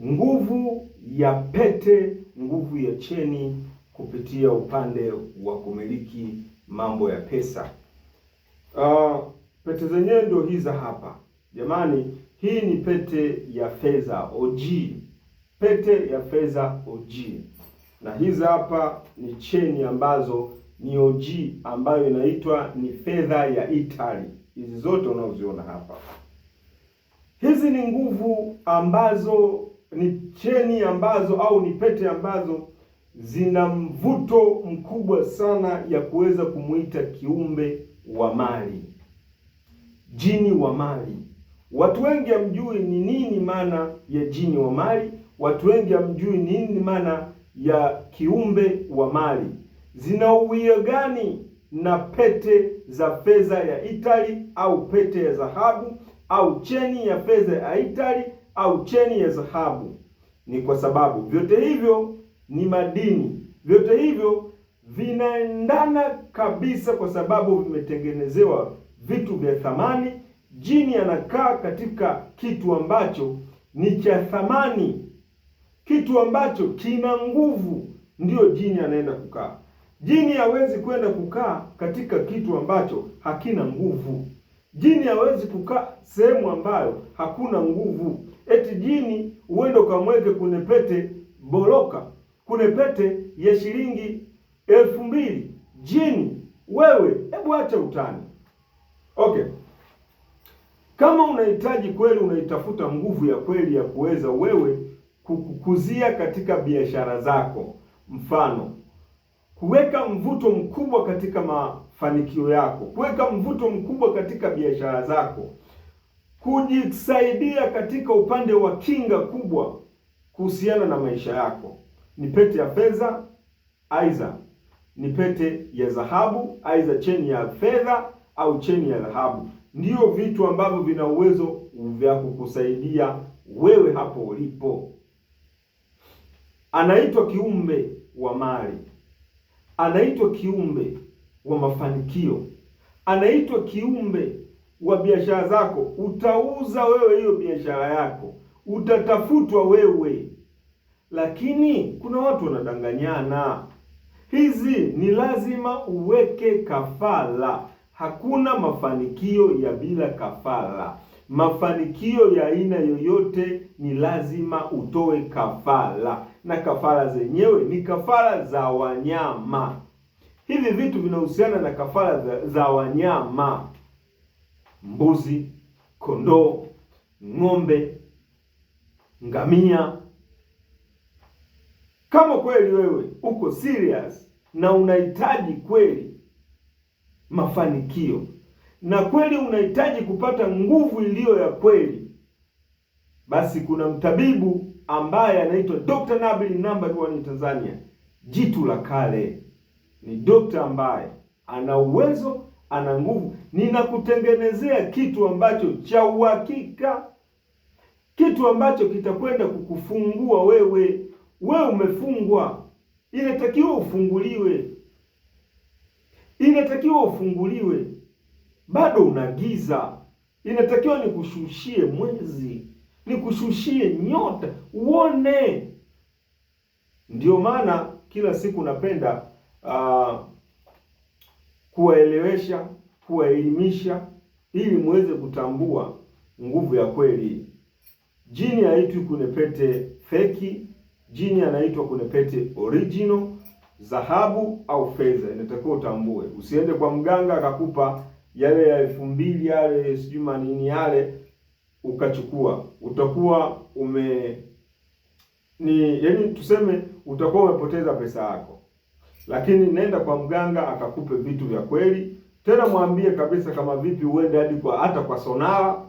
Nguvu ya pete, nguvu ya cheni kupitia upande wa kumiliki mambo ya pesa. Pete zenyewe ndio hizi hapa jamani. Hii ni pete ya fedha OG, pete ya fedha OG, na hizi hapa ni cheni ambazo ni OG ambayo inaitwa ni fedha ya Italy. Hizi zote unazoziona hapa, hizi ni nguvu ambazo ni cheni ambazo au ni pete ambazo zina mvuto mkubwa sana ya kuweza kumuita kiumbe wa mali, jini wa mali. Watu wengi hamjui ni nini maana ya jini wa mali. Watu wengi hamjui nini maana ya kiumbe wa mali. Zina uwiano gani na pete za fedha ya Italy au pete ya dhahabu au cheni ya fedha ya Italy au cheni ya dhahabu? Ni kwa sababu vyote hivyo ni madini, vyote hivyo vinaendana kabisa, kwa sababu vimetengenezewa vitu vya thamani. Jini anakaa katika kitu ambacho ni cha thamani, kitu ambacho kina nguvu, ndiyo jini anaenda kukaa. Jini hawezi kwenda kukaa katika kitu ambacho hakina nguvu. Jini hawezi kukaa sehemu ambayo hakuna nguvu. Eti jini uende ukamweke kwenye pete boroka, kwenye pete ya shilingi 2000. Jini wewe, hebu acha utani. Okay, kama unahitaji kweli, unaitafuta nguvu ya kweli ya kuweza wewe kukukuzia katika biashara zako, mfano kuweka mvuto mkubwa katika mafanikio yako, kuweka mvuto mkubwa katika biashara zako, kujisaidia katika upande wa kinga kubwa kuhusiana na maisha yako, ni pete ya fedha, aidha ni pete ya dhahabu, aidha cheni ya fedha au cheni ya dhahabu. Ndiyo vitu ambavyo vina uwezo vya kukusaidia wewe hapo ulipo. Anaitwa kiumbe wa mali, anaitwa kiumbe wa mafanikio, anaitwa kiumbe wa biashara zako. Utauza wewe hiyo biashara yako, utatafutwa wewe. Lakini kuna watu wanadanganyana. Hizi ni lazima uweke kafara. Hakuna mafanikio ya bila kafara. Mafanikio ya aina yoyote ni lazima utoe kafara, na kafara zenyewe ni kafara za wanyama. Hivi vitu vinahusiana na kafara za wanyama: mbuzi, kondoo, ng'ombe, ngamia. Kama kweli wewe uko serious na unahitaji kweli mafanikio na kweli unahitaji kupata nguvu iliyo ya kweli, basi kuna mtabibu ambaye anaitwa Dr. Nabil number 1 Tanzania, jitu la kale. Ni dokta ambaye ana uwezo, ana nguvu. Ninakutengenezea kitu ambacho cha uhakika, kitu ambacho kitakwenda kukufungua wewe. Wewe umefungwa, inatakiwa ufunguliwe, inatakiwa ufunguliwe. Bado una giza, inatakiwa nikushushie mwezi, nikushushie nyota uone. Ndio maana kila siku napenda kuwaelewesha, kuwaelimisha ili muweze kutambua nguvu ya kweli. Jini haitwi kune pete feki, jini anaitwa kune pete original, dhahabu au fedha. Inatakiwa utambue, usiende kwa mganga akakupa yale ya 2000 yale sijui manini yale ukachukua, utakuwa ume ni yaani, tuseme utakuwa umepoteza pesa yako. Lakini nenda kwa mganga akakupe vitu vya kweli, tena mwambie kabisa kama vipi, uende hadi kwa hata kwa sonara,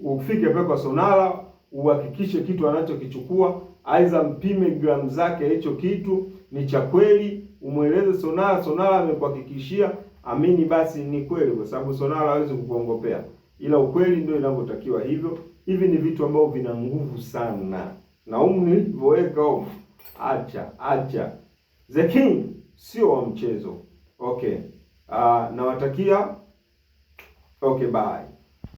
ufike pe kwa sonara uhakikishe kitu anachokichukua, aidha mpime gramu zake hicho kitu ni cha kweli, umweleze sonara, sonara amekuhakikishia, amini basi ni kweli, kwa sababu sonara hawezi kukuongopea, ila ukweli ndio inavyotakiwa hivyo. Hivi ni vitu ambavyo vina nguvu sana, na humu nilivyoweka humu, acha acha, The King sio wa mchezo. Okay, nawatakia okay, bye.